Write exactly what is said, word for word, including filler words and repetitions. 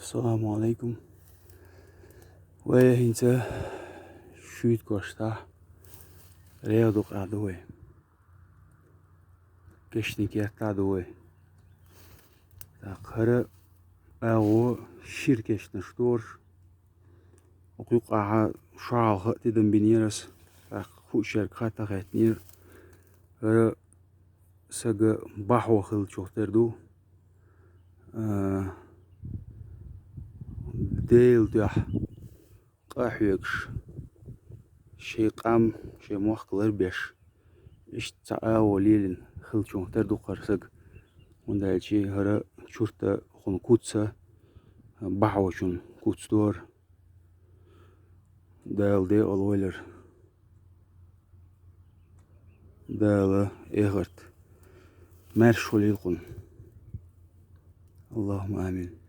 Ассаламу алейкум. Вай хӀинца шуьйта кошта регӀ дукъа ду вай. Кешни кертта ду вай. Так, хӀара агӀо шира кешнаш дораш. Оха юкъахьа шоалха тидам бинера ас. Так, хӀу шерг хатта хеттнера. ХӀара сага бахьо хилчух тера ду. А, Дела дуьхьа къахьоьгуш, шайн къам, шайн мохк ларбеш, иштта цхьа агӀо лелина хилчух тера ду хӀара сага. ХӀунда аьлча хӀара чурт хӀун куц, бахьочун куц дора. Дала декъала войла. Дала эхарт маьрша хилийла кхунна. Аллахумма амин.